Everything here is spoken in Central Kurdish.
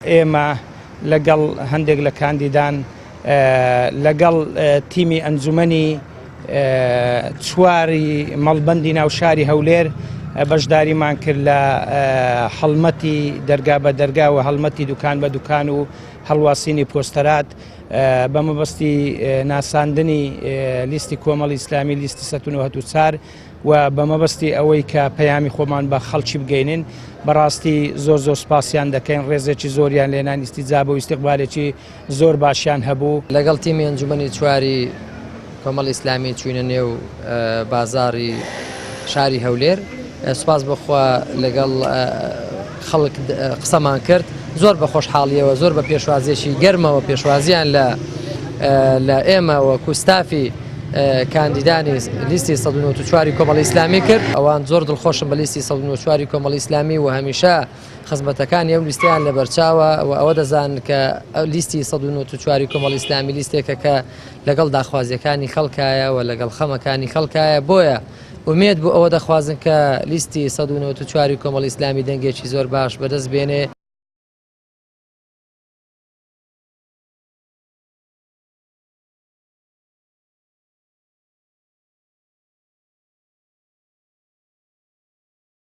ئێمە لەگەڵ هەندێک لە کاندیدان لەگەڵ تیمی ئەنجومەنی چواری مەڵبەندی ناو شاری هەولێر بەشداریمان کرد لە هەڵمەتی دەرگا بە دەرگا و هەڵمەتی دوکان بە دوکان و هەڵواسینی پۆستەرات بە مەبەستی ناساندنی لیستی کۆمەڵی ئیسلامی لیستی 1940 و بە مەبەستی ئەوەی کە پەیامی خۆمان بە خەڵکی بگەینین بەڕاستی زۆر زۆر سپاسیان دەکەین ڕێزێکی زۆریان لێنان ئیستیجابە و ئیستیقبالێکی زۆر باشیان هەبوو. لەگەڵ تیمی ئەنجومەنی چواری کۆمەڵی ئیسلامی چوینە نێو بازاڕی شاری هەولێر سوپاس بۆ خوا لەگەڵ خەڵک قسەمان کرد زۆر بە خۆشحاڵیەوە زۆر بە پێشوازیەکی گەرمەوە پێشوازیان لە لە ئێمە وەکو ستافی کاندیدانی لیستی 194 کۆمەڵی ئیسلامی کرد ئەوان زۆر دڵخۆشن بە لیستی 194 کۆمەڵی ئیسلامی و هەمیشە خزمەتەکانی ئەو لیستیان لەبەرچاوە و ئەوە دەزان کە لیستی 194 کۆمەڵی ئیسلامی لیستێکە کە لەگەڵ داخوازیەکانی خەڵکایە و لەگەڵ خەمەکانی خەڵکایە بۆیە ئومێد بۆ ئەوە دەخوازن کە لیستی 194 کۆمەڵی ئیسلامی دەنگێکی زۆر باش بەدەست بێنێ.